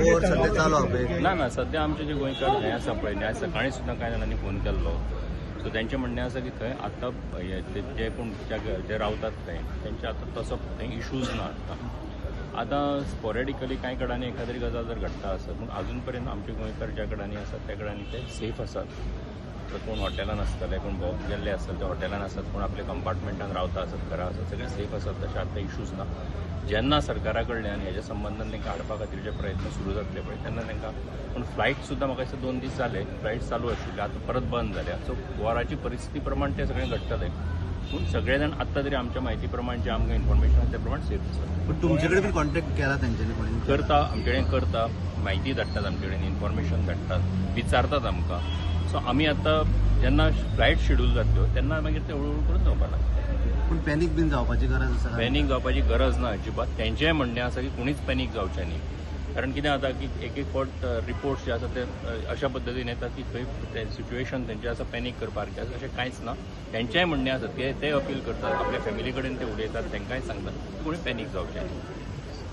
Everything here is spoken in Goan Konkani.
ओवर सध्या चालू आहा पळय. ना ना, सध्या आमचे जे गोंयकार हें आसा पळय न्ही, आयज सकाळी सुद्दां कांय जाणांनी फोन केल्लो. सो तेंचें म्हणणें आसा की थंय आतां हे ते जे कोण जे रावतात थंय तेंचे आतां तसो थंय इशूज ना. आतां आतां स्पॉरेडिकली कांय कडांनी एखाद्री गजाल जर घडटा आसत, पूण अजून पर्यंत आमचे गोंयकार ज्या कडांनी आसात त्या कडांनी ते सेफ आसात. तर कोण हॉटेलान आसतले, कोण भोंवक गेल्ले आसतले ते हॉटेलान आसात, कोण आपल्या कंपार्टमेंटान रावता आसत, घरा आसत, सगळे सेफ आसात. तशें आतां इशूज ना. जेन्ना सरकारा कडल्यान हेज्या संबंदान तांकां हाडपा खातीर जे प्रयत्न सुरू जातले पळय तेन्ना तांकां. पूण फ्लायट सुद्दां म्हाका दिसता 2 दीस जाले फ्लायट चालू आशिल्ली, आतां परत बंद जाल्या. सो वॉराची परिस्थिती प्रमाण तें सगळें घडटलें, पूण सगळे जाण आत्तां तरी आमच्या म्हायती प्रमाण जे आमकां इन्फॉर्मेशन आसा त्या प्रमाण सेफ आसात. पण तुमचे कडेन बी कॉन्टॅक्ट केला तेंच्यांनी कोणी? करता, आमचे कडेन करता, म्हायती धाडटात आमचे कडेन, इन्फॉर्मेशन धाडटात, विचारतात आमकां. सो आमी आतां जेन्ना फ्लायट शेड्यूल जातल्यो तेन्ना मागीर ते हळूहळू करून जावपाक लागता. पूण पॅनीक बीन जावपाची गरज आसा? पॅनीक जावपाची गरज ना अजिबात. तेंचेंय म्हणणें आसा की कोणीच पॅनीक जावचें न्ही, कारण कितें जाता की एक एक फावट रिपोर्ट्स जे आसा ते अशा पद्दतीन येता की खंय ते सिच्युएशन तेंचें आसा पॅनीक करपा सारकें आसा, अशें कांयच ना. तेंचेंय म्हणणें आसा, ते अपील करतात, आपल्या फॅमिली कडेन ते उलयतात, तांकांय सांगतात की कोणी पॅनीक जावचें न्ही.